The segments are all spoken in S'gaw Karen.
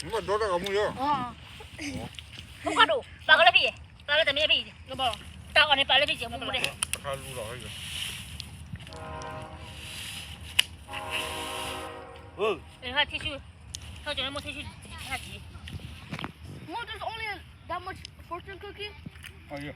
မ့ၢ်ဒိတၢ်ဂီၤမူယိၣ်, ဖိခွါဒိၣ်, ပာ်ကလၢဖံး, ပာ်လၢတမ့ၢ်ဖံး, တၢ်အီၣ်န့ၣ်ပာ်လၢဖံးက့ၤမူမူဒဲး, တခါလူလီၤ, အဲ hot tissue, ထီၣ်ကၠီၤန့ၣ်မိၢ် tissue, ဟဲက့ၤ, Mom, there's only that much fortune cookie? Oh, yeah.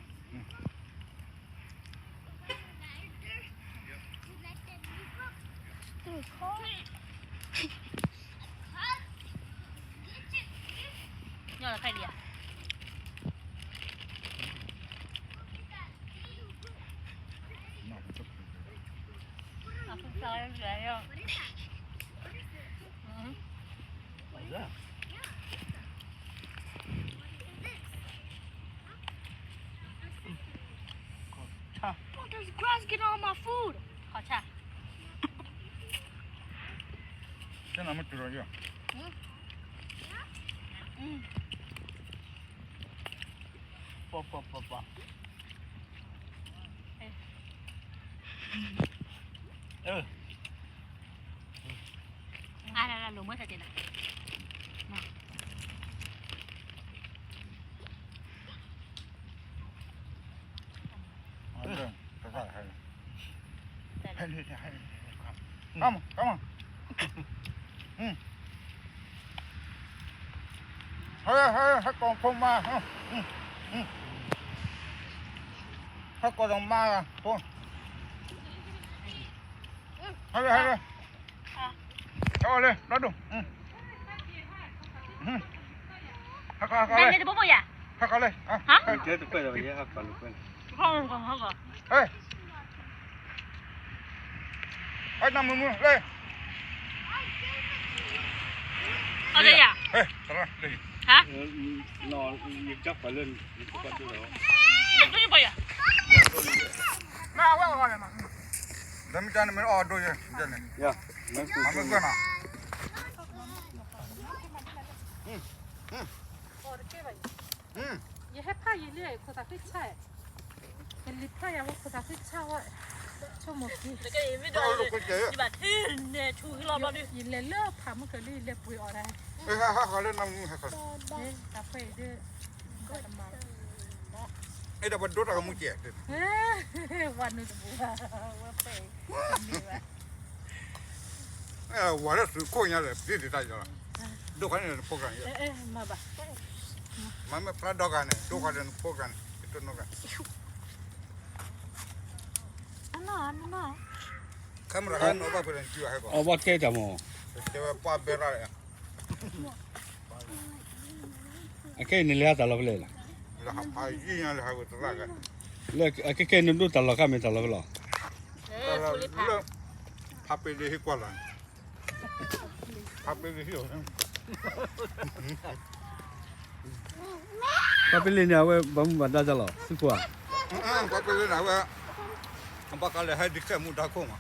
Don't, there's grass getting on my food. ခီၣ်ဆၣ်, ကနမ့ၢ်တူၢ်လီၤယီၤ, ပီၤ ပီၤ ပီၤ ပီၤ, အါ လၢလၢ လိာ်မၢ်ဆၢက့ၤနၤ, ဟဲ ဟဲ ဟဲ ဟဲကီးဖိမါ, ဟဲကီးဒီးမါ, ဖိ, ဟဲ ဟဲ ဟဲ ဟဲလၢ ဘျီဒိၣ်, ဟဲကီး ဟဲကီးလၢ, ဟဲကီးလၢ, ဟဲကီးလၢ, ဟဲ ဟဲ နမုာ်မုာ်လၢ, အီၣ်တယၤ, ဟဲ တရၢလၢ, ဟါ, နမ့ၢ်တၢ်န့ၣ်မ့ၢ်အီၣ်ဒိၣ်ယဲၢ်, မ့ၢ်ကွၢ်နီၤ, ယဟဲဖးယံာ်လံ ခိၣ်သးဃံဆၣ်, ယလံၤဖးယၤဝဲခိၣ်သးဃံဆၣ်ဝဲ, ဆိကမိၣ်ခံ, ယလဲၤလၢဖးမုၢ်ကလံၤ ယလဲၤပှ့ၤအီၣ်ဒၣ်, တၢ်ဖဲအံၤဒ်, တမၤ, ဘၣ်, အဲၣ်ဒိးပဒိတၢ်ကမူၣ်ကဲး, ဝၤနုာ်တပူၤဘၣ်, ဝဲဖဲ, ဝၤလၢသုးခိၣ်ညါဒီး ပျံၤတၢ်ယီၤလီၤ, ဒိၣ်ဃီန့ၣ်နဖိဂၤန့ၣ်, မၤမ့ၢ်ဖျါဒီဂၤန့ၣ် ဒိၣ်ဃီဒီးနဖိဂၤန့ၣ် တနီၤဂၤ, ခဲမရၤဂၤနီၢ်ဘၣ်ဖဲလဲၣ်နစုဟဲကီး, အဘၣ်ကဲတၢ်မး, တဲဝဲပှၢ်ဘဲရၣ်လီၤ, အခဲအံၤန့ၣ်လဲၤဟးတၢ်လီၢ်ဖဲလဲၣ်လီၤ, လၢအခဲခဲအံၤနဒိၣ်တၢ်လီၢ်ခါမ့ၢ်တၢ်လီၢ်ဖဲလဲၣ်, ဖးပ့ၤလ့ဟ့ၣ်ကွၢ်လီၤ, ဖးပ့ၤလ့ဟ့ၣ်, ဖးပ့ၤလ့န့ၣ် အဝဲဘၣ်မူဘၣ်ဒါတၢ်လီၤ သုးခိၣ်ဧါ, ဖးပ့ၤလ့န့ၣ် အဝဲ ဘၣ်ဃးလၢဟဲဒုးခဲမူဒါခိၣ်မး,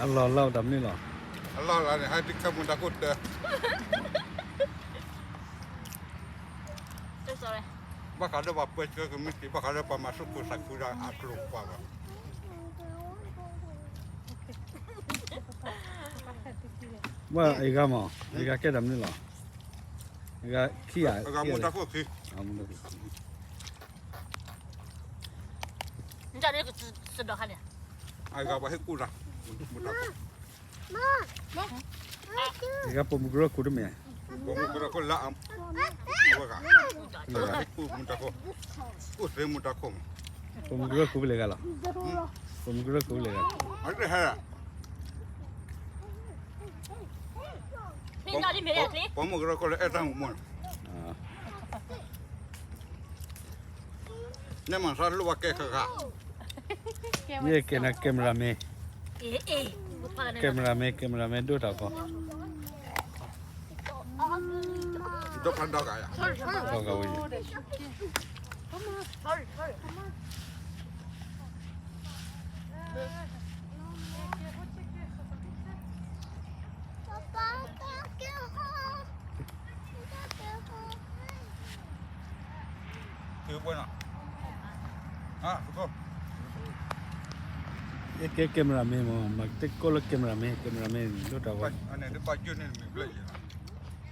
အလီၢ်လီၤတၢ်မနုၤလီၤ, အလီၢ်လီၤန့ၣ် ဟဲဒုးခဲမူဒါခိၣ်တၢ် ဘၣ်ဃးလၢပှၤပၢဆှၢကမံးတံာ် ဘၣ်ဃးလၢပှၤမၤသကိးသးခုဒီးအကျိၤပှၤဘၣ်, ဘၣ်အဂၤမး အဂၤကဲတၢ်မနုၤလီၤ, အဂၤခံဂၤ, အဂၤမူဒါခိၣ်ခံ, အဂၤပှၤဟ့ၣ်ကူၣ်တၢ်, မူဒါခိၣ် အဂၤပိာ်မုၣ်ကရၢခိၣ်တမ့ၢ်, ပိာ်မုၣ်ကရၢခိၣ်လၢအဝဲဂၤ, မူဒါခိၣ်, ကူၣ်သ့မူဒါခိၣ်မး, ပိာ်မုၣ်ကရၢခိၣ်ဖဲလဲၣ်ဂၤလီၤ, ပိာ်မုၣ်ကရၢခိၣ်ဖဲလဲၣ်ဂၤ, အတဟဲ ပိာ်မုၣ်ကရၢခိၣ်လၢအဲၣ်တၢ်မူမး, နဲမၤသးလိၣ်ဘၣ်ကဲဃၣ်ဃၣ်, ယဲကဲနၤ cameraman, cameraman cameraman ဒိၣ်တၢ်ဃီ, ဒိၣ်ဖးဒီဂၤယၤ, ဒီဂၤဝဲယၤ ယကဲ cameraman မး မၤတကိၣ်လၢ cameraman, cameraman ဒိၣ်တၢ်ဝဲ,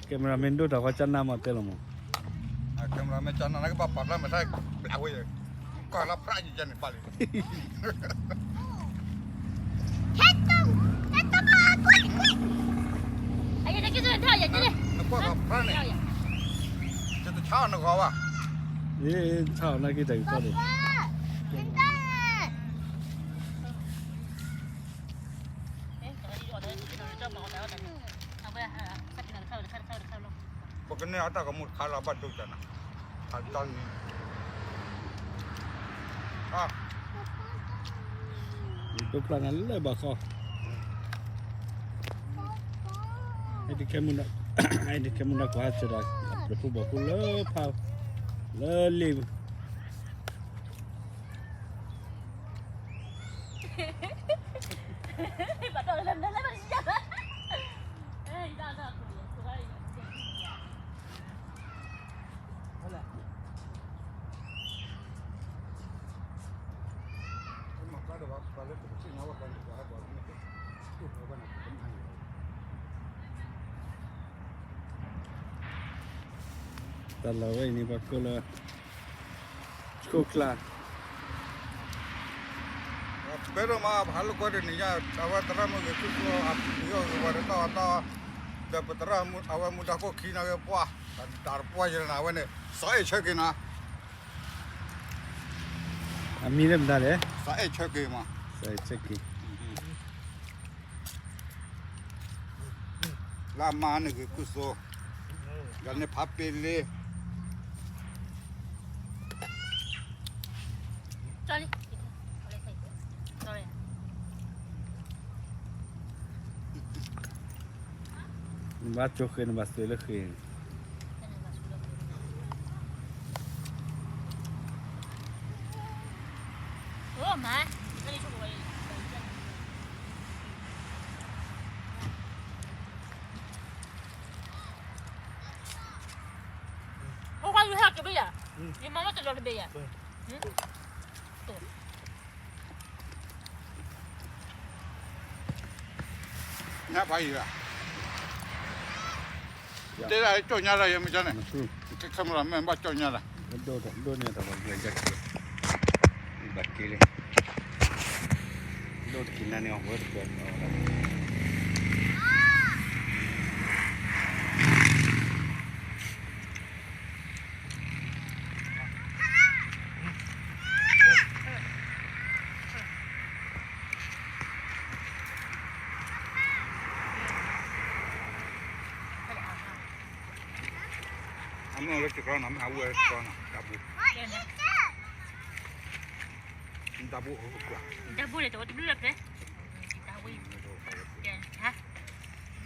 cameraman ဒိၣ်တၢ်ဝဲ ကၠနါမးတဲလီၤမး, cameraman ကၠနါ နကဘၣ်ပာ်ဖျါမ့ၢ်တၢ်ဘျးဝဲ, ကီၢ်လၢဖျါယကန့ၣ်ဘၣ်လံ နကွၢ်ကဖျါန့ၣ်, ယတဆါအီၤနဂီၢ်ဘၣ်, ဆါအီၤနဂီၢ်ဘၣ်, ပကန့ၢ်အတၢ်ကမူၣ်တခါလၢဘၣ်ဒိကနၣ်, အတၢ်န့ၣ် ဒိဖျါနၤလၢဘၣ်ဃီ, အဲဒုးခဲမုၢ်ဒီးကွၢ်စၢၤဒီး ပဖိဘီၣ်ဖိလၢဖး, လၢလ့ၣ် တၢ်လီၢ်ဝဲအံၤန့ၣ် ပှၤကိးလၢ ဆိကျါ, ပဲဒိၣ်မး ပဟးလိာ်ကွဲတနံၤညါ အဝဲသရၣ်မုၣ်ဂ့ၤ သူၣ်သူၣ်အီၤ အပျံၤအီၤဂ့ၤ ဝဲတတီၢ်အတီၢ်, ဒီးပသရၣ်မုၣ်အဝဲမူဒါခိၣ်ခံနီၤဂ့ၤ ပှၤ တၢ်တပှၢ်ယဲၢ်နၤ အဝဲန့ၣ် စီၤအဲၣ်ဆၢက့ၤနီၤ, အမံၤလၢမတၤလဲၣ်, စီၤအဲၣ်ဆၢက့ၤမး, စီၤအဲၣ်ဆၢက့ၤ လၢအမါန့ၣ်ဂ့ၤ ကုသိ, ဒီးန့ၣ်ဖးပ့ၤလ့, နဘၣ်ကၠိဃ့ နဘၣ်သွဲလၢဃ့, ဟိခွါ ယဟဲက့ၤဘၣ်ယၤ, ယမၤမ့ၢ်တလီၤတဘ့ၣ်ယၤ, နဖးယံၤဘၣ်, တဲဒၣ်ကၠီၣ်ညါလီၤ ယမ့ၢ်ကန့ၣ်, ခဲမလီၤ မ့ၢ်ဘၣ်ကၠီၣ်ညါလီၤ, ဒိၣ်န့ၣ်တဘၣ်က့ၤ, ဘၣ်က့ၤလံ, ဒိၣ်တက့ၤနၤန့ၣ် အဝဲတက့ၤ အမ့ၢ်လၢတကီနီၤ မ့ၢ်အဝဲတကီနီၤ တၢ်ဘူ, တၢ်ဘူ, တၢ်ဘူန့ၣ် တဝဲတဘျုးလၢၤဖဲ, တၢ်ဝံ, တဘျုး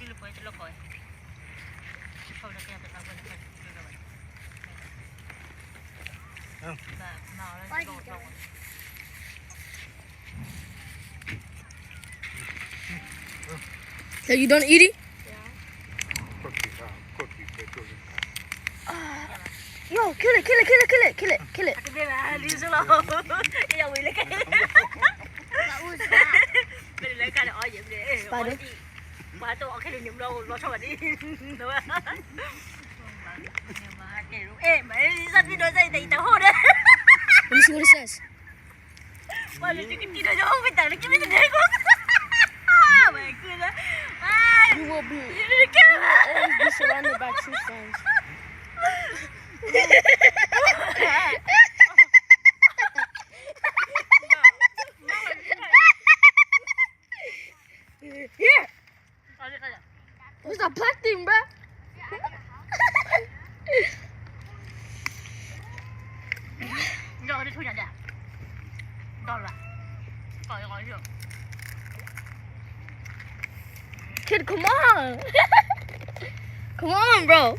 လၢၤဖဲတလီၢ်ကီၢ်ဝဲ, So you don't eat it? Yo, kill it, kill it, kill it, kill it, kill it, kill it. Spider. Let me see what it says. You will be, you will always be surrounded by true friends. Here. What's the black thing, bro? Kid, come on. Come on, bro.